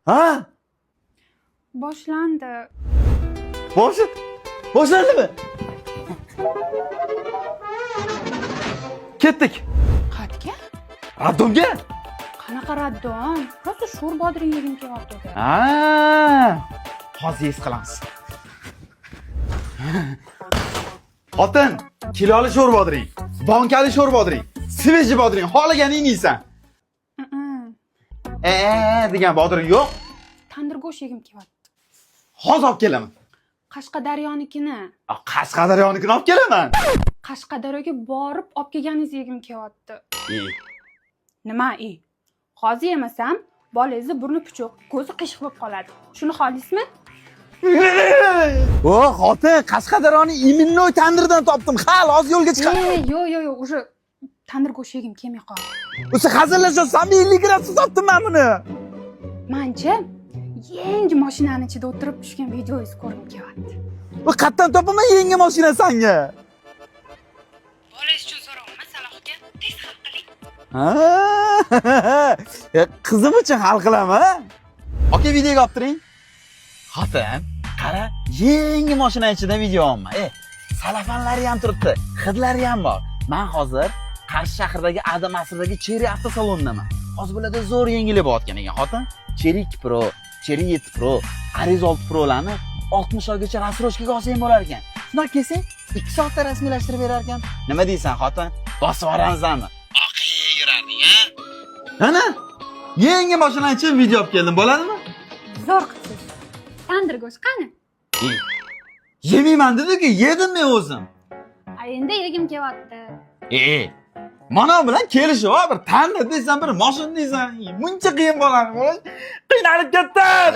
Ha? Boshlandi. Boshi boshlandimi? Ketdik. Qayerga? Роддом ga? Qanaqa роддом? Просто sho'r bodring yegim kelyapti. Ha. Hozir his qilamiz. Xotin, kiloli sho'r bodring, bonkali sho'r bodring, свежий bodring, xohlaganingni yeysan. E, degan bodring yo'q. Tandir go'sht yegim kelyapti. Hozir olib kelaman. Qashqadaryonikini. A, Qashqadaryonikini olib kelaman. Qashqadaryoga borib olib kelganingizni yegim kelyapti. E, Nima i? Hozir yemasam, bolangizni burni puchuq, ko'zi qiyshiq bo'lib qoladi. Shuni xohlaysizmi? O, xotin, Qashqadaryoni именной tandirdan topdim. Hali hozir yo'lga chiqaman. E, yo'q, yo'q, yo'q, уже tandir go'sht yegim kelmay qoldi. O'sha hazillashyapsanmi? 50 gradusda topdim men buni. Manchi yangi mashinani ichida o'tirib tushgan videongizni ko'rgim kelyapti. Bu qayerdan topaman yangi mashina sanga? Bolangiz uchun so'rayapman, Saloh aka. Tez hal qiling. Ha, qizim uchun hal qilaman. Aka, videoga olib turing. Xotin, qara, yangi mashina ichida video olma. E, salafanlari ham turibdi, hidlari ham bor. Men hozir Qarshi shahridagi Adam asridagi Chery avtosalonidaman. Hozir bularda zo'r yangilik bo'layotgan ekan, xotin. Chery 2 Pro, Chery 7 Pro, Arrizo 6 Pro'larni 60 oygacha рассрочка ga olsang bo'lar ekan. Shundoq kelsang, 2 soatda rasmiylashtirib berar ekan. Nima deysan, xotin? Bosib yuboramizmi? Oqiy yurarding, a? Ana, yangi mashinani ichida video olib keldim, bo'ladimi? Zo'r qilsiz. Tandir go'sht qani? Yemayman dedi-ku, yedim men o'zim. A, endi yegim kelyapti. E, mana bilan kelishib ol, bir tandir deysan, bir mashina deysan. Muncha qiyin bo'ladi. Qiynalib ketdim.